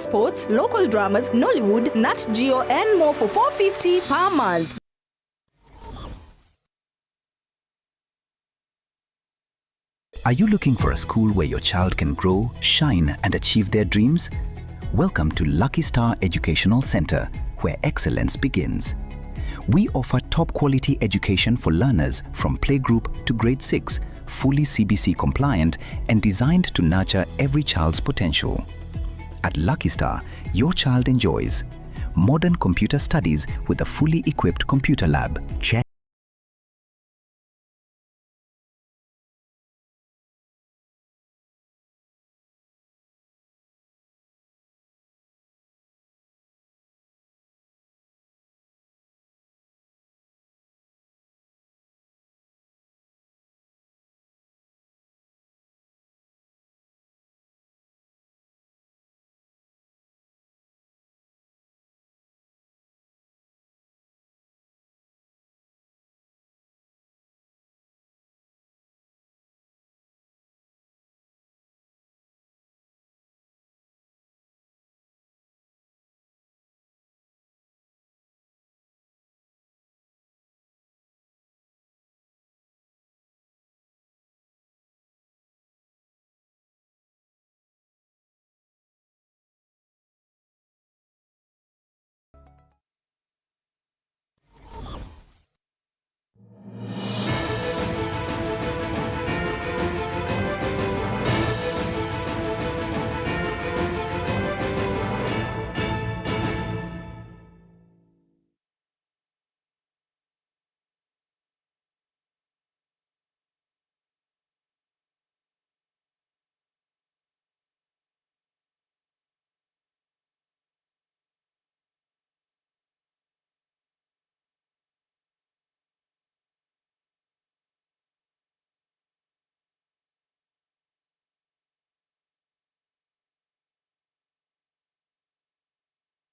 Sports, local dramas, Nollywood, Nat Geo and more for 450 per month. Are you looking for a school where your child can grow, shine, and achieve their dreams? Welcome to Lucky Star Educational Center, where excellence begins. We offer top quality education for learners from playgroup to grade 6, fully CBC compliant and designed to nurture every child's potential. At Lucky Star, your child enjoys modern computer studies with a fully equipped computer lab. Check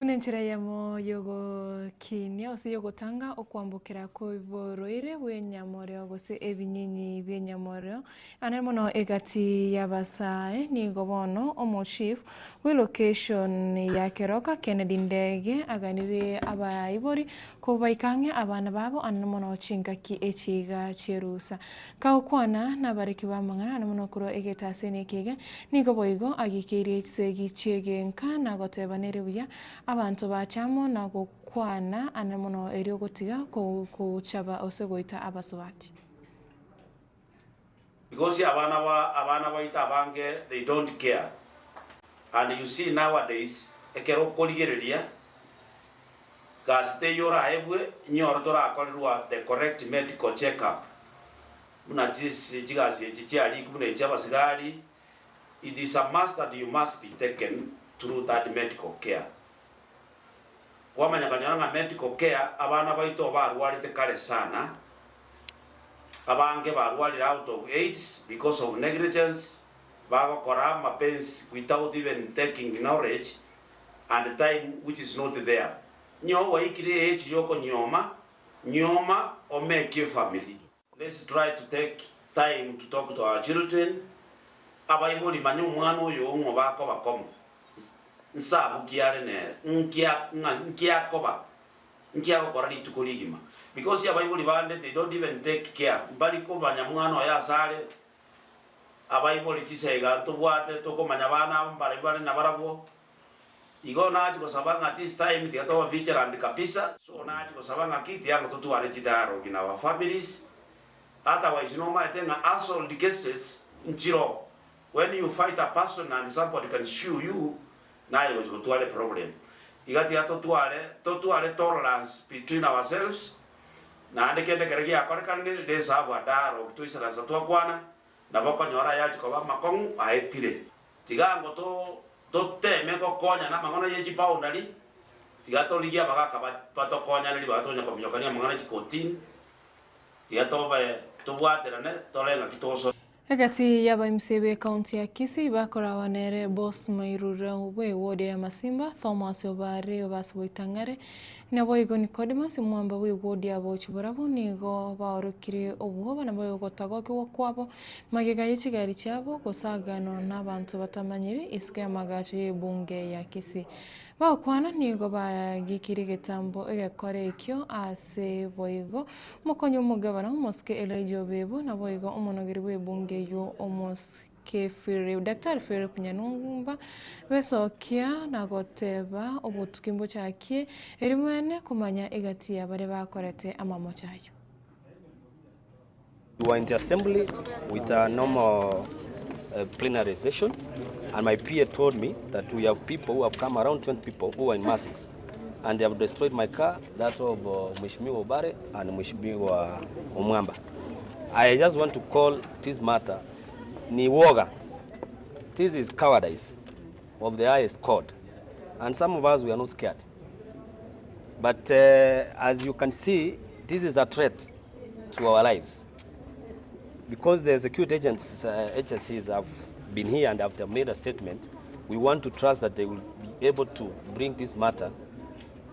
Buna enchera eyemo y'ogokinia gose y'ogotanga okwambokera kw'oborwaire bw'enyamoreo gose ebinyinyi bi'enyamoreo, ane mono egati y'abasae, nigo bono omochief bw'elocation ya Keroka Kennedy Ndege aganirie abaibori kobaika ang'e abana babo ane mono chingaki echi iga chi'erusa. Kagokwana nabariki b'amang'ana ane mono korwa egetaseni eke iga, nigo boigo agikeirie chisegi chi'egenka na goteba nere buya abanto bache amo na gokwana ane mono erio gotiga kochaba gose goita abasubati. Because abana ba abana baito abange they don't care and you see nowadays ekero okorigereria gasi teiyo oraebwe nyore torakorerwa the correct medical check up buna chis chigasi echi chiarikwa buna echi abasigari it is a must that you must be taken through that medical care. Kwamanya konyora ng'a medical care abana baito barwarete kare sana, abange barwarire out of aids because of negligence, bagokora amapensi without even taking knowledge and time which is not there. Nyowe gwaikire age yokonyioma, nyioma omake efamily. Let's try to take time to talk to our children, abaibori manya omwana oyo ng'o bakoba komo, nsabu ki are nere, nki ng'a nki akoba, nki agokora rituko rigima. Because abaibori bande they don't even take care, mbari komanya mwana oye ase are, abaibori chisega ntobwate tokomanya abana aba mbarabwo bare nabarabwo, Igo nachia gosaba ng'a this time tiga tobe vigilant kabisa. So nachia gosaba ng'aki tiga totware chidialogue in our families, otherwise nomaete ng'a assault cases nchiroo, when you fight a person and somebody can sue you, naye ogochia gotwara eproblem. Iga tiga totware totware tolerance between ourselves, naende kende ekero giakorekanire let's have a dialogue toisaransa twakwana, nabo okonyora ayachia koba amakong'u aetire. Tiga ango toteme gokonyana amang'ana ye chiboundary, tiga torigie abagaka batokonyane ribaga tonya kominyokania amang'ana chikotini, tiga tobe tobwaterane tore ng'aki togosoa. Egati y'abaimisia b'ecounty ya Kisii bakorawa nere Boss Mairura bw'eward ya Masimba, Thomas Obare Obasi Boitang'are, naboigo Nicodemus Mwamba bw'eward ya Bochi-Borabu nigo baorokire obwoba naboigo gotagokigwa kwabo magega ye chigari chiabo gosaganwa nabanto batamanyiri isiko y'amagacho y'ebunge ya Kisii. Bagokwana nigo bagikirie egetambo egekore ekio ase boigo omokonyi omogabana omosike Elijah Obebo naboigo omonogeri bw'ebunge eyio omosike Philip Daktari Philip Nyanumba besokia na goteba obotuki mbochakie erio bene komanya egati ya baria bakorete amamocho ayio. We were in the assembly with a normal uh, plenary session, and my PA told me that we have people who have come around 20 people who are in masks, and they have destroyed my car, that of uh, Mheshimiwa Obare and Mheshimiwa Omwamba. I just want to call this matter ni woga. This is cowardice of the highest court, and some of us we are not scared. But uh, as you can see, this is a threat to our lives. Because the security agents, uh, agencies have been here and have made a statement, we want to trust that they will be able to bring this matter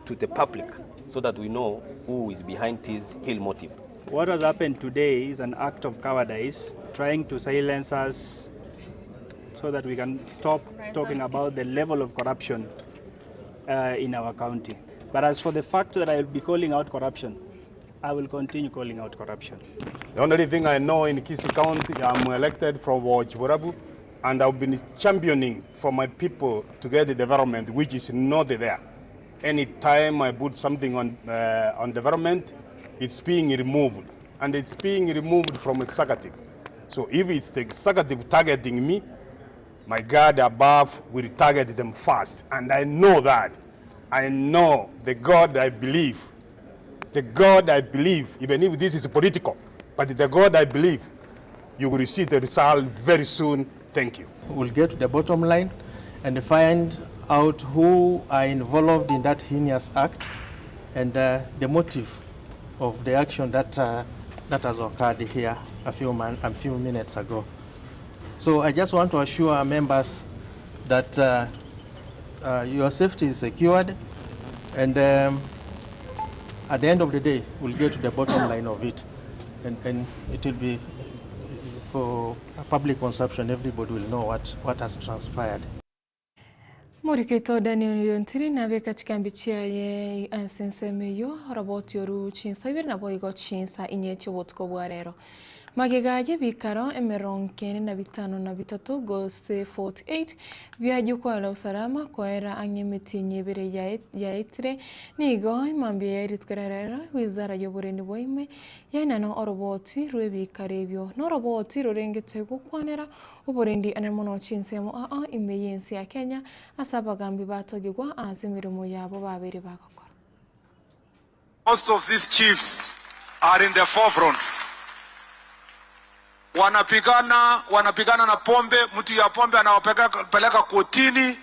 to the public so that we know who is behind this ill motive. What has happened today is an act of cowardice, trying to silence us so that we can stop talking about the level of corruption uh, in our county. But as for the fact that I will be calling out corruption, I will continue calling out corruption. The only thing I know in Kisii County, I'm elected from Borabu, and I've been championing for my people to get the development, which is not there. Anytime I put something on, uh, on development, it's being removed, and it's being removed from executive. So if it's the executive targeting me, my God above will target them first. And I know that. I know the God I believe. The God I believe, even if this is political, but the God I believe, you will see the result very soon. Thank you. We'll get to the bottom line and find out who are involved in that heinous act and uh, the motive of the action that, uh, that has occurred here a few, man, a few minutes ago. So I just want to assure our members that uh, uh, your safety is secured and um, at the end of the day, we'll get to the bottom line of it and, and it will be for public consumption, everybody will know what, what has transpired. Omoriki oito Daniel Riontiri nabeka chikambi chiaye ase ensemo eyio, oroboti oru chinsa ibere naboigo chinsa inye chi'obotuko bwa rero. Magega y'ebikaro emerongo ene na bitano na bitato gose 48 bia Jukwaa la Usalama koera ang'e emetienyi ebere yaetire, nigo emambia ya rituko ria rero wizara y'oborendi bwa ime yaenana oroboti rw'ebikaro ebio. Noroboti rorengete gokwanera oborendi ane mono chinsemo aa ime y'ense ya Kenya ase abagambi batogigwa ase emeremo yabo babeire bagokora. Most of these chiefs are in the forefront. Wanapigana, wanapigana na pombe, mtu ya pombe anawapeleka kotini.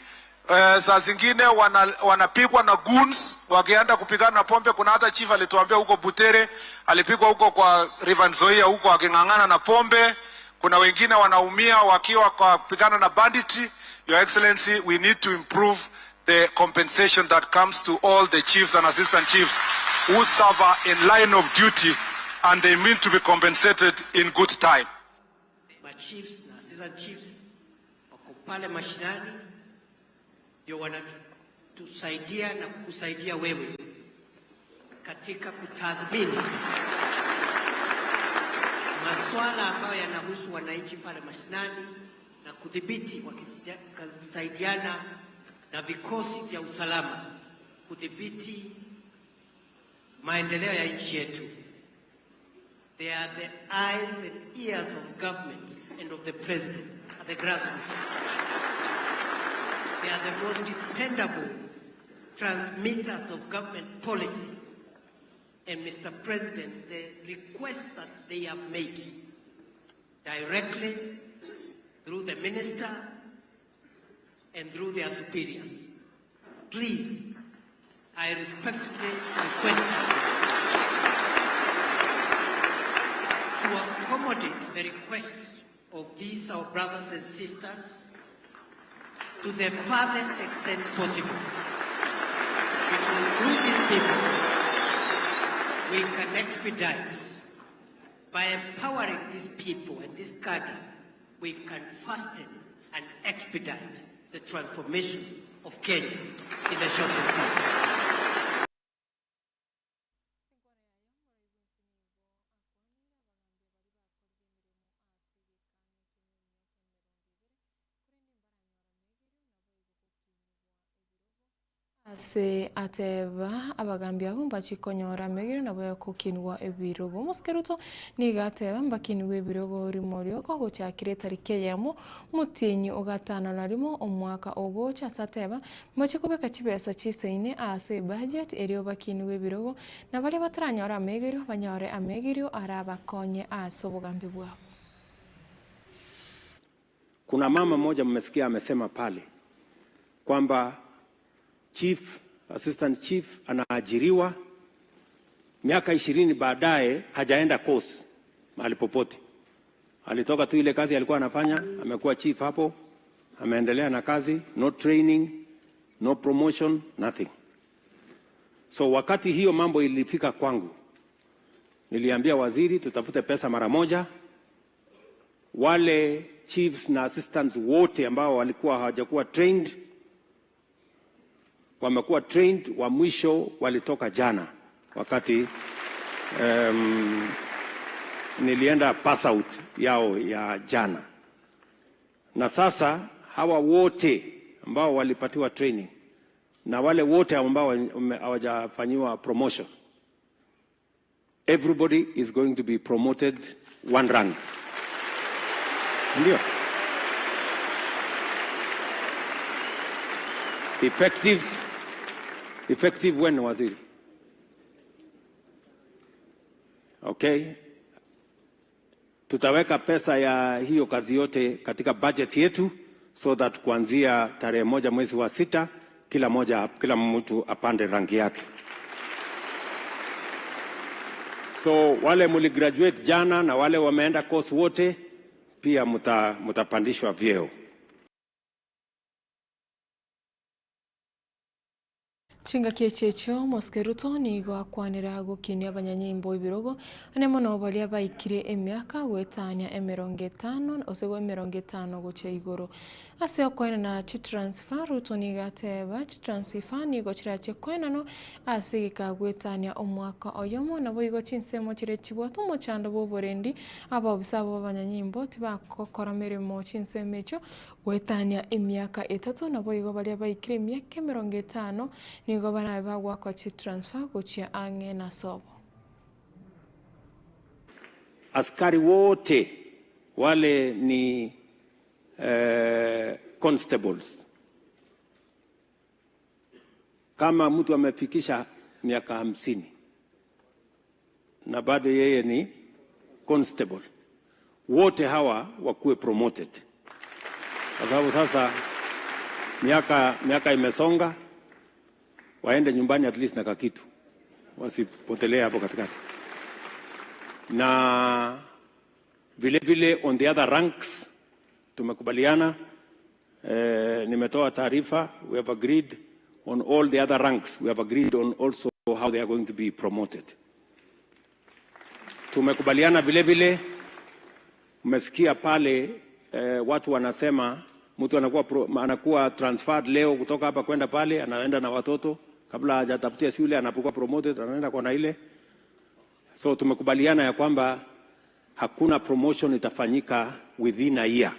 Eh, saa zingine wana, wanapigwa na goons wakienda kupigana na pombe. Kuna hata chief alituambia huko Butere alipigwa huko kwa River Nzoia huko aking'ang'ana na pombe. Kuna wengine wanaumia wakiwa kwa kupigana na banditry. Your Excellency, we need to improve the compensation that comes to all the chiefs and assistant chiefs who serve in line of duty and they mean to be compensated in good time. Machiefs na assistant chiefs wako pale mashinani ndio wanatusaidia na kukusaidia wewe katika kutathmini masuala ambayo yanahusu wananchi pale mashinani na kudhibiti, wakisaidiana na vikosi vya usalama kudhibiti maendeleo ya nchi yetu. They are the eyes and ears of government and of the president at the grassroots. They are the most dependable transmitters of government policy. And Mr. President, the request that they have made directly through the minister and through their superiors, please, I respectfully request you to accommodate the request of these our brothers and sisters to the farthest extent possible. Because through these people, we can expedite by empowering these people and this cadre, we can fasten and expedite the transformation of Kenya in the shortest time possible. Ase ateba, abagambi abwo mbachie konyora amegiro nabo yokokinigwa ebirogo. Omosike Ruto nigo ateba mbakinigwe ebirogo rimo rioka gochakera etariki eyemo omotienyi o gatano na rimo omwaka ogocha ase ateba mbachie kobeka chibesa chisaine ase ebudget erio bakinigwe ebirogo na baria bataranyore amegerio banyore amegerio arabakonye ase obogambi bwabo. Kuna mama mmoja mmesikia amesema pale kwamba chief, assistant chief anaajiriwa miaka ishirini baadaye hajaenda course mahali popote. Alitoka tu ile kazi alikuwa anafanya, amekuwa chief hapo, ameendelea na kazi, no training, no promotion, nothing. So wakati hiyo mambo ilifika kwangu, niliambia waziri tutafute pesa mara moja wale chiefs na assistants wote ambao walikuwa hawajakuwa trained wamekuwa trained. Wa mwisho walitoka jana wakati um, nilienda pass out yao ya jana, na sasa hawa wote ambao walipatiwa training na wale wote ambao hawajafanyiwa promotion, everybody is going to be promoted one rank. Ndio. Effective, effective when waziri? Okay. Tutaweka pesa ya hiyo kazi yote katika budget yetu so that kuanzia tarehe moja mwezi wa sita kila moja, kila mtu apande rangi yake. So wale muligraduate jana na wale wameenda course wote pia muta, mutapandishwa vyeo. Chingaki echi echio, Mosike Ruto nigo akwanera gokinia abanyanyimbo ebirogo, ane mono baria baikire emiaka goetania emerongo etano gose emerongo etano gochia igoro. Ase okoenana chitransfer, Ruto nigo ateba chitransifa nigo chirachie koenanwa ase egeka goetania omwaka oyomo naboigo chinsemo chire chibwate omochando bwa oborendi abaobisa abo b'abanyanyimbo tibagokora meremo chinsemo echio goetania emiaka etato naboigo baria baikire emiaka emerongo etano nigo barabe bagoakwa chitransfer gochia ang'e na sobo. Askari wote wale ni eh, constables. Kama mtu amefikisha miaka hamsini na bado yeye ni constable, wote hawa wakuwe promoted, kwa sababu sasa miaka, miaka imesonga, waende nyumbani at least na kakitu, wasipotelee hapo katikati. Na vile vile on the other ranks tumekubaliana eh, nimetoa taarifa, we have agreed on all the other ranks, we have agreed on also how they are going to be promoted. Tumekubaliana vile vile, mmesikia pale eh, watu wanasema mtu anakuwa, pro, anakuwa transferred leo kutoka hapa kwenda pale, anaenda na watoto kabla hajatafutia shule, anapokuwa promoted anaenda kwa na ile. So tumekubaliana ya kwamba hakuna promotion itafanyika within a year.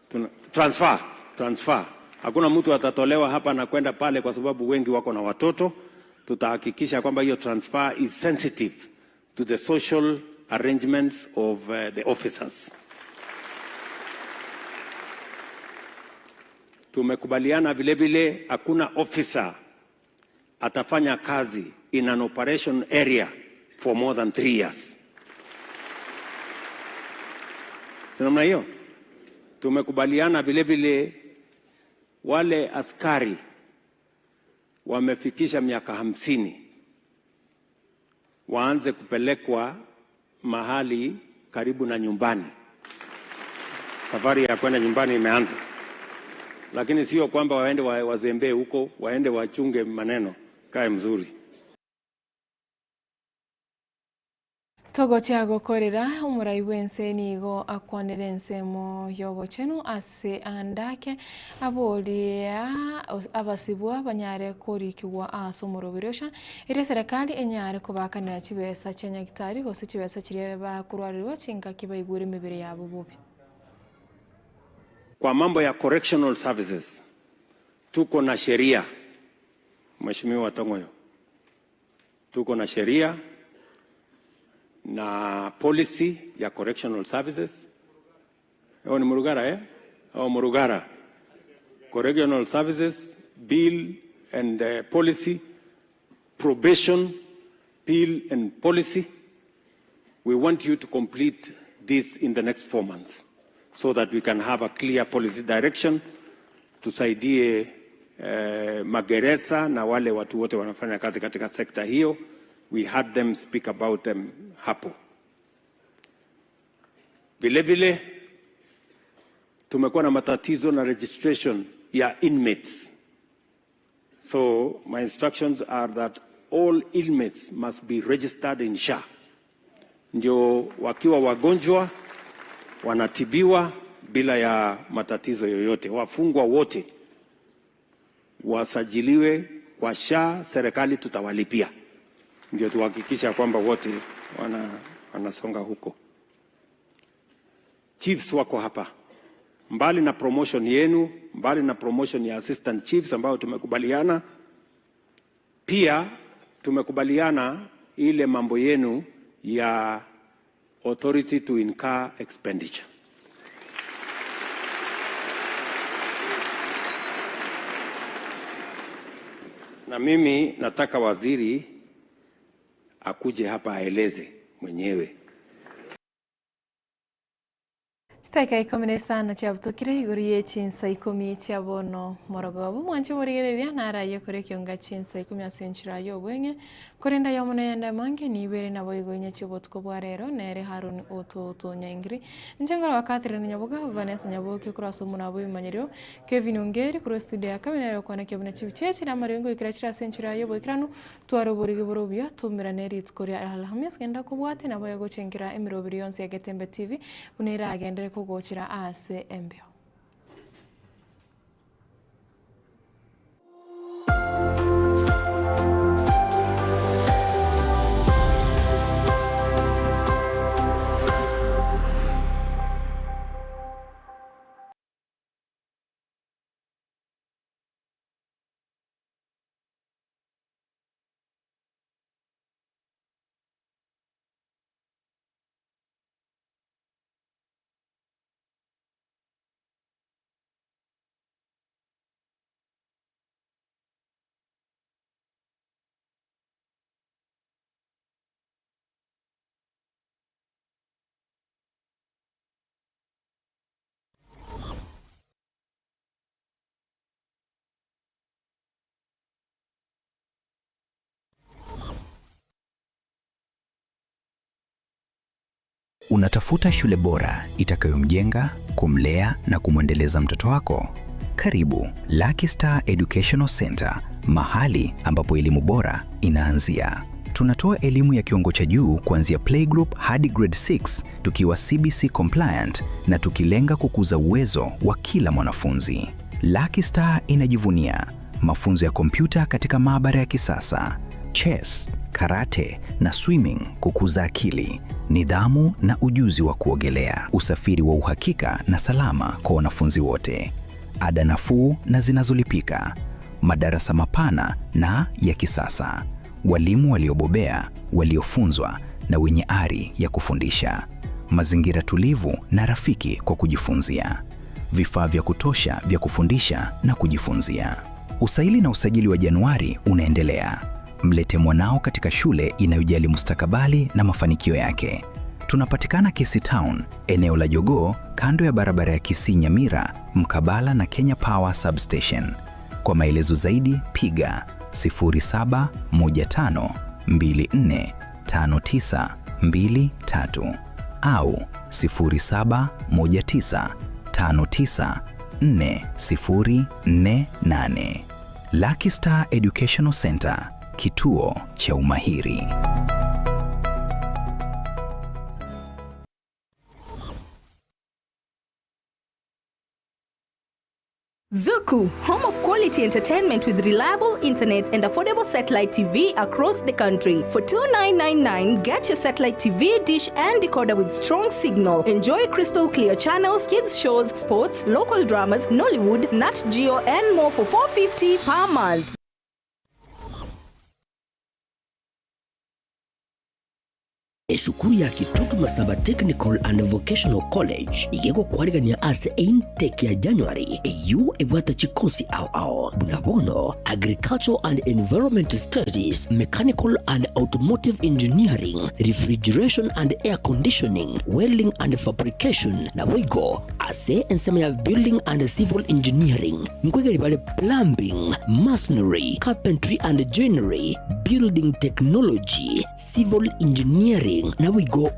Tuna, transfer, transfer. Hakuna mtu atatolewa hapa na kwenda pale kwa sababu wengi wako na watoto. Tutahakikisha kwamba hiyo transfer is sensitive to the social arrangements of uh, the officers. Tumekubaliana vile vile hakuna officer atafanya kazi in an operation area for more than three years. Namna hiyo tumekubaliana vile vile wale askari wamefikisha miaka hamsini waanze kupelekwa mahali karibu na nyumbani, Safari ya kwenda nyumbani imeanza, lakini sio kwamba waende wazembee huko, waende wachunge maneno kae mzuri. Togochia gokorera omorai bw'ense nigo akwanire ensemo y'obochenu ase ande ake, aborie abasibwa banyare korikigwa ase omoroberi osha, erio eserekari enyare kobakanera chibesa chia nyagitari gose chibesa chiria bakorwarerwa chingaki baigure emebere yabo bobe. Kwa mambo ya correctional services tuko na sheria, Mheshimiwa Tongoyo, tuko na sheria na policy ya correctional services. Oh, ni Murugara eh? Oh, Murugara. Correctional services bill and policy, probation bill and policy. We want you to complete this in the next 4 months so that we can have a clear policy direction. Tusaidie magereza na wale watu wote wanafanya kazi katika sekta hiyo. We had them speak about them hapo. Vile vile tumekuwa na matatizo na registration ya inmates. So my instructions are that all inmates must be registered in SHA. Ndio wakiwa wagonjwa wanatibiwa bila ya matatizo yoyote. Wafungwa wote wasajiliwe kwa SHA, serikali tutawalipia. Ndio tuhakikisha kwamba wote wanasonga huko. Chiefs wako hapa. Mbali na promotion yenu, mbali na promotion ya assistant chiefs ambao tumekubaliana, pia tumekubaliana ile mambo yenu ya authority to incur expenditure. Na mimi nataka waziri akuje hapa aeleze mwenyewe. Chidakika ikomi na isano chiabutokire igoro ye chinsa ikomi chia bono morogoba. Omwanche borigereria naraye kore ekionga chinsa ikomi ase enchera ya obweng'e, korende aye omono eyende amange nibere naboigo inye chi'obotuko bwa rero nere Haruni ototo Nyaingiri. Inche nkorwa Catherine Nyaboga, Vanessa Nyaboke korwa ase omona bw'ebimanyerio, Kevin Ongeri korwa estudio ya kabere nere okwana buna chibicha echi na amariogo ngoikera chire ase enchera ya oboikeranu, Tware oborigi bore obuya, toumerane rituko ria Alhamis, genda kobwatia nabo egochenkera emeroberi yonsi ya Getembe TV buna eragenderere kogochera aase embeo. Unatafuta shule bora itakayomjenga, kumlea na kumwendeleza mtoto wako? Karibu Lucky Star Educational Center, mahali ambapo elimu bora inaanzia. Tunatoa elimu ya kiwango cha juu kuanzia playgroup hadi grade 6 tukiwa CBC compliant na tukilenga kukuza uwezo wa kila mwanafunzi. Lucky Star inajivunia mafunzo ya kompyuta katika maabara ya kisasa, chess, karate na swimming kukuza akili, nidhamu na ujuzi wa kuogelea, usafiri wa uhakika na salama kwa wanafunzi wote, ada nafuu na zinazolipika, madarasa mapana na ya kisasa, walimu waliobobea, waliofunzwa na wenye ari ya kufundisha, mazingira tulivu na rafiki kwa kujifunzia, vifaa vya kutosha vya kufundisha na kujifunzia. Usaili na usajili wa Januari unaendelea. Mlete mwanao katika shule inayojali mustakabali na mafanikio yake. Tunapatikana Kisii Town, eneo la Jogoo, kando ya barabara ya Kisii Nyamira, mkabala na Kenya Power Substation. Kwa maelezo zaidi piga 0715245923 au 59 4048. Lucky Star Educational Center, kituo cha umahiri. Zuku, home of quality entertainment with reliable internet and affordable satellite TV across the country. For 2999, get your satellite TV, dish and decoder with strong signal. Enjoy crystal clear channels, kids shows, sports, local dramas, Nollywood, Nat Geo and more for 450 per month. Esukuru ya Kitutu Masaba Technical and Vocational College iga egokwarigania ase eintake ya January eyio ebwate chikosi ao ao buna bono Agricultural and Environment Studies, Mechanical and Automotive Engineering, Refrigeration and Air Conditioning, Welding and Fabrication naboigo ase ensemo ya Building and Civil Engineering nkoigeri bare Plumbing, Masonry, Carpentry and Joinery, Building Technology, Civil Engineering naboigo.